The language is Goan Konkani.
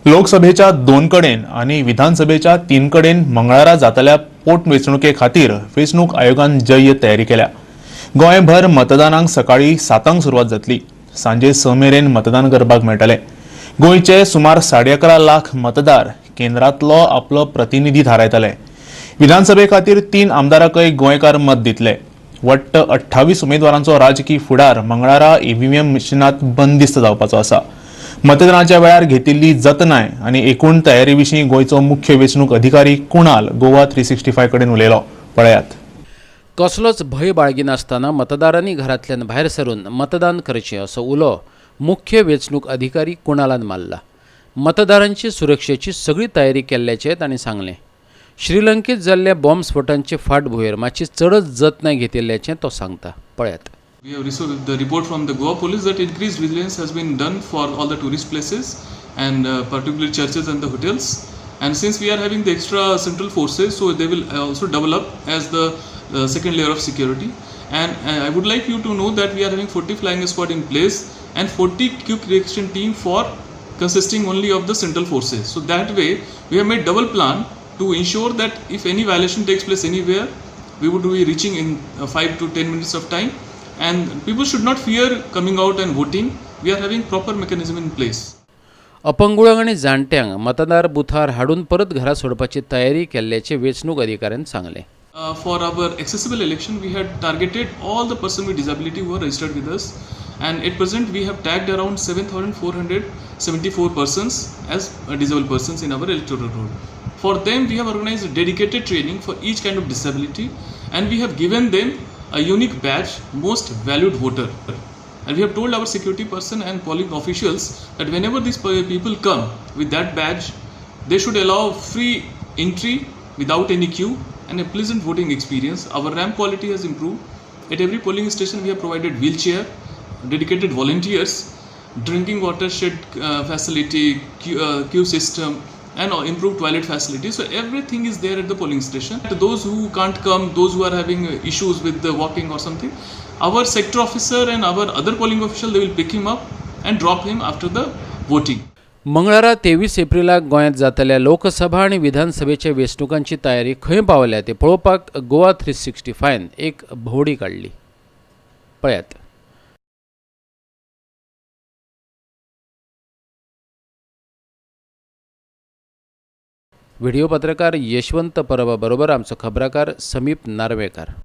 लोकसभेच्या 2 कडेन आनी विधानसभेच्या 3 कडेन मंगळारा जातल्या पोटवेंचणुके खातीर वेंचणूक आयोगान जय्य तयारी केल्या. गोंयभर मतदानाक सकाळी 7 सुरवात जातली. सांजे 6 मेरेन मतदान करपाक मेळटलें. गोंयचे सुमार 11.5 लाख मतदार केंद्रांतलो आपलो प्रतिनिधी थारायतले. विधानसभे खातीर 3 आमदारांकय गोंयकार मत दितले. वट्ट 28 उमेदवारांचो राजकी फुडार मंगळारा ईव्हीएम मशिनांत बंदिस्त जावपाचो आसा. मतदानाच्या वेळार घेतिल्ली जतनाय आनी एकूण तयारी विशीं गोंयचो मुख्य वेंचणूक अधिकारी कुणाल गोवा 365 कडेन उलयलो. पळयात. कसलोच भंय बाळगिनासतना मतदारांनी घरांतल्यान भायर सरून मतदान करचें असो उलो मुख्य वेंचणूक अधिकारी कुणालान मारला. मतदारांची सुरक्षेची सगळी तयारी केल्ल्याचें तांणी सांगलें. श्रीलंकेत जाल्ल्या बॉम्बस्फोटांचे फाटभुंयेर मातशी चडच जतनाय घेतिल्ल्याचें तो सांगता. पळयात. We have received the report from the Goa police that increased vigilance has been done for all the tourist places and particularly churches and the hotels. And since we are having the extra central forces, so they will also develop as the second layer of security. And I would like you to know that we are having 40 flying squad in place and 40 quick reaction team for consisting only of the central forces. So that way we have made double plan to ensure that if any violation takes place anywhere, we would be reaching in 5 to 10 minutes of time. And people should not fear coming out and voting. We are having proper mechanism in place. अपंगुळांक आनी जाणट्यांक मतदार बुथार हाडून परत घरा सोडपाची तयारी केल्ल्याचें वेंचणूक अधिकाऱ्यान सांगलें. For our accessible election, we had targeted all the person with disability who are registered with us, and at present we have tagged around 7,474 persons as disabled persons in our electoral roll. For them, we have organized a dedicated training for each kind of disability, and we have given them a unique badge, most valued voter. And we have told our security person and polling officials that whenever these people come with that badge, they should allow free entry without any queue and a pleasant voting experience. Our ramp quality has improved. At every polling station, we have provided wheelchair, dedicated volunteers, drinking water shed facility, queue system, and improved toilet facility. So everything is there at the polling station. To those who can't come, those who are having issues with the walking or something, our sector officer and our other polling official, they will pick him up and drop him after the voting. मंगळारा 23 एप्रिलाक गोंयांत जातल्या लोकसभा आनी विधानसभेच्या वेंचणुकांची तयारी खंय पावल्या तें पळोवपाक गोवा 365 एक भोंवडी काडली. पळयात. व्हिडिओ पत्रकार यशवंत परबा बरोबर आमचो खबराकार समीप नार्वेकार.